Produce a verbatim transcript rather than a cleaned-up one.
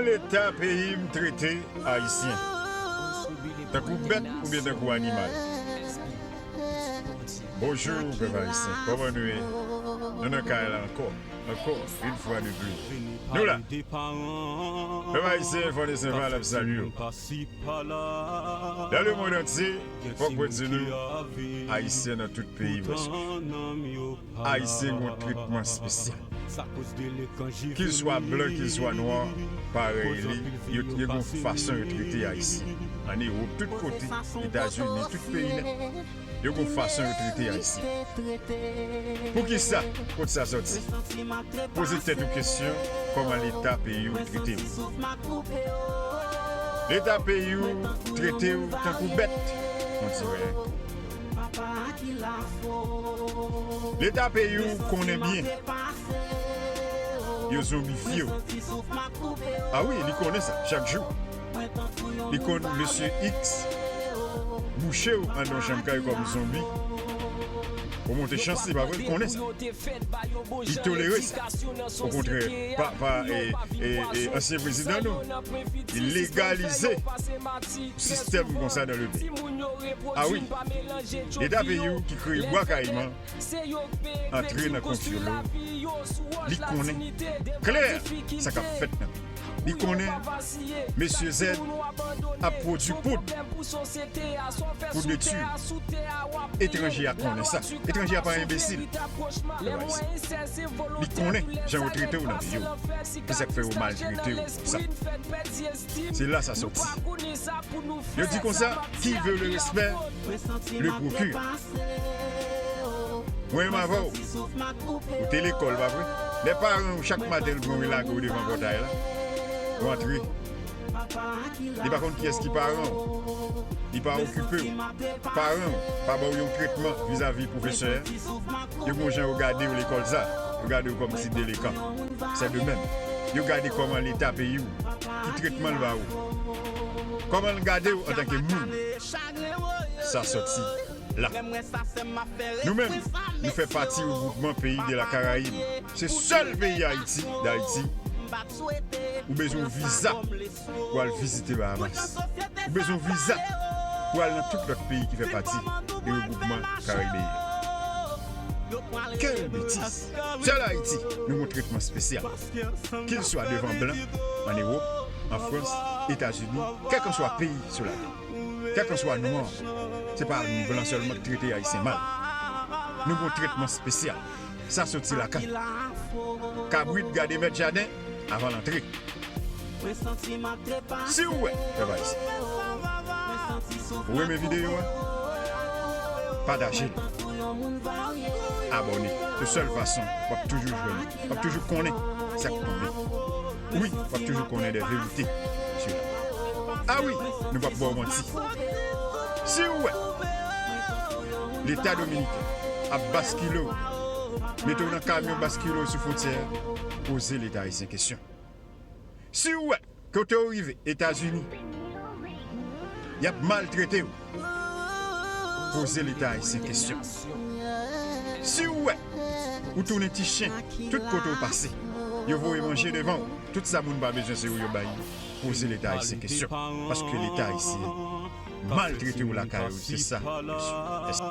Leta peyi m trete Ayisyen tankou bèt oubyen tankou animal. Bonjou, pèp ayisyen. Kòman nou ye? Nou nan kay la ankò. Ankò, une fois de plus. Nou la. Pèp ayisyen, Fònè Senval ap salye w. Dans le monde entier, fòk mwen di nou, Ayisyen nan tout peyi prèske. Ayisyen gen yon tretman espesyal. Kil swa blan, kil swa nwa, parèy li, yo, yo gen yon fason yo trete Ayisyen. Ann Ewòp, tout kote, Etazini, tout peyi nèt, yo gen yon fason yo trete Ayisyen. Poukisa? Kot sa sòti? Poze tèt ou kesyon, kòman Leta peyi w trete w? Leta peyi w trete w tankou bèt, on dirait. Leta peyi w konnen byen yo zonbifye w. A wi, li konnen sa, chak jou. Li konn mesye X bouche w anndan yon chanm kay kòm zonbi. Ou monte chans li, pa vre? Li konnen sa. Li tolere sa. Okontrè, pa, pa, e, e, e, ansyen prezidan nou, li legalize sistèm konsa nan le peyi. A wi, Leta peyi w ki kreye Bwa Kayiman antre nan konfyolo, li konnen klè sa k ap fèt nan peyi. Li konnen mesye Z ap pwodui poud, poud de ti. Etranje a konnen sa. Etranje a pa enbesil. Li konnen jan yo trete w nan peyi w. Se sa k fè yo maltrete w konsa. Se la sa sòti. Yo di konsa, qui veut le respect le procure. Mwen menm avè w, ou te lekòl, pa vre? Lè paran w chak maten l pran w, l lage w devan pòtay la, ou antre. Li pa konn kiyès ki paran w. Li pa okipe w. Paran w pa ba w yon tretman vizavi pwofesè a. Yo gen yon jan yo gade w lekòl sa. Yo gade w kòm ti delekan. C'est de même. Yo gade kòman Leta peyi w, ki tretman l ba ou. Kòman l gade w antanke moun. Sa sòti la. Nou menm, nou fè pati regroupman peyi de la Karayib. Se sèl peyi Ayiti, Dayiti, ou bezwen yon viza pou al vizite Bahamas. Ou bezwen yon viza pou al nan tout lòt peyi ki fè pati de regroupman karibeyen. Quelle bêtise! Sèl Ayiti, nou gen yon tretman espesyal. Kil swa devan blan, ann Ewòp, an Frans, Etazini, kèlkanswa peyi sou latè. Kèlkanswa nwa, se pa blan sèlman ki trete Ayisyen mal. Nou gen yon tretman espesyal. Sa soti lakay. Kabrit gade mèt jaden avan l antre. Si w wè, pèp ayisyen, ou renmen videyo a, pataje l. Abòne. Se sèl fason w ap toujou jwenn, w ap toujou konnen sa k tonbe. Wi, w ap toujou konnen de verite sou la. A wi, nou p ap ba w manti. Si w wè Leta dominiken ap baskile w, mete w nan kamyon baskile w sou fwontyè a, poze Leta ayisyen kesyon. Si w wè kote w rive, Etazini, y ap maltrete w, poze Leta ayisyen kesyon. Si w wè ou tounen ti chen tout kote w pase, yo voye manje devan w, tout sa moun pa bezwen se yo yo bay, poze Leta ayisyen kesyon. Paske Leta ayisyen maltrete w lakay ou, se sa, mesye.